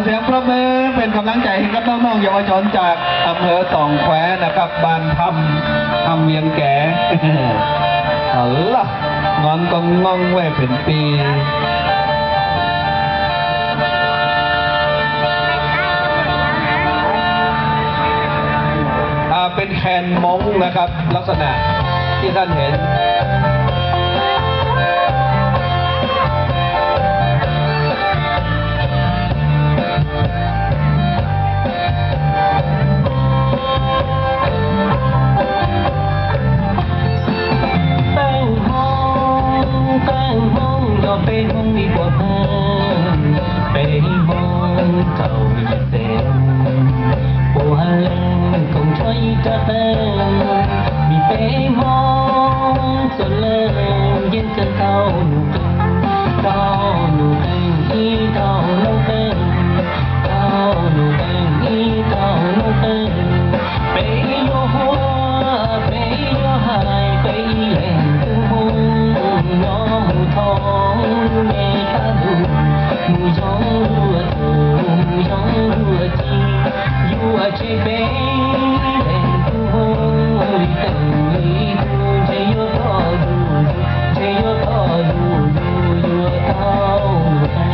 เสียงปรบมือเป็นกำลังใจให้กับน้องๆเยาวชนจากอำเภอสองแควนะครับ บ้านถ้ำ ถ้ำเวียงแก เอาล่ะ งอนก็ง่องแว่เป็นปี อ่า เป็นแคนม้งนะครับ ลักษณะที่ท่านเห็น Peb Hmoob, peb Hmoob yog peb Hmoob ib puas pheej, peb Hmoob txaus yim xees, puas leej koom tshuav ib rab qeej, vim peb Hmoob txhua leej yeej kawm tau nus qeej, tau nus qeej ib tau noob qeej, tau nus qeej ib tau noob qeej. Peb yuav hu, peb yuav hais, peb ib leeg tus Hmoob no mus thoob me qab ntuj, mus zoo luag txuj, mus zoo luag ci, yuav tseg peb ib leeg tus Hmoob li teej li tug, ntshe yuav tau zuj zus, ntshe yuav tau zuj zus, yuav tau nus qeej.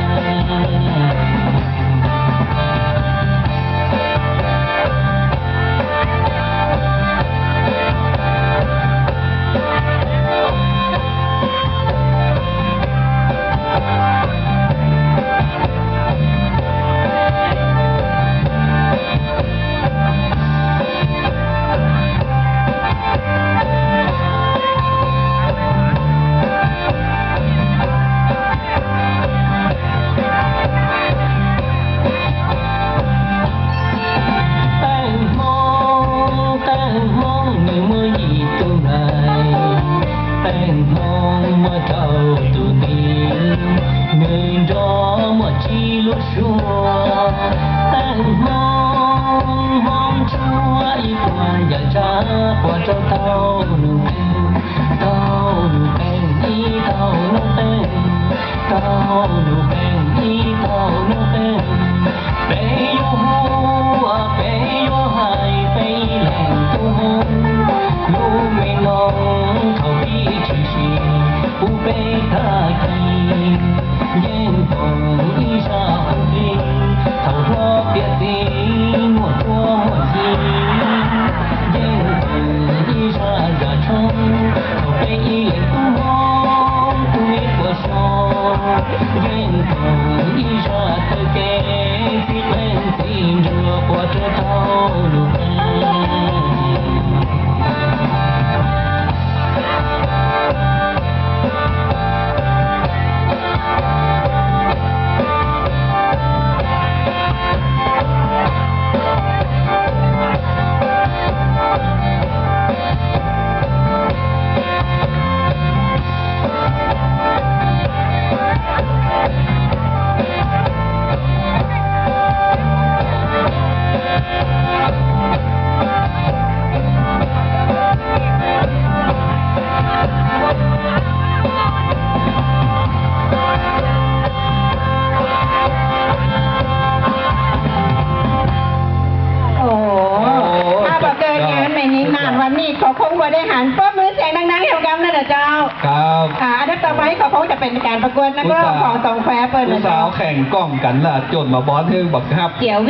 Peb Hmoob, peb Hmoob nws muaj yim tug nais, peb Hmoob muaj rau tus ntiv, nws nrog muaj tsib lub suab. Peb Hmoob, Hmoob tshuav ib puas yam tsav, puas rau tau nus qeej, tau nus qeej ib tau noob qeej, tau nus qeej ib tau noob qeej. Peb yuav hu, peb yuav hais, peb ib leeg tus Hmoob, lub me loo thaum pib tshwm sim puv peb tag kis, yeej koom ib zaj hu hli thaum hlob tiav txiv muaj duab muaj yig, yeej koom ib zaj zam tshoob thaum peb ib leeg tus Hmoob tus me puas so, yeej koom ib zaj taw kev txiv qeej txiv nruas puas rau tau nus qeej. Ồ, ồ, áp vào cơ nhá, này nhí nản và nị có không vừa đây hẳn, bóp mũi xem đang đang heo găm đây là cháu. ครับ อ่า อันดับต่อไปของเขาจะเป็นการประกวดนักร้องของสองแควเปิ้ลนะเจ้า อุตส่าห์แข่งกล้องกันแล้วจนมาบอสเทิงบักครับ เดี๋ยว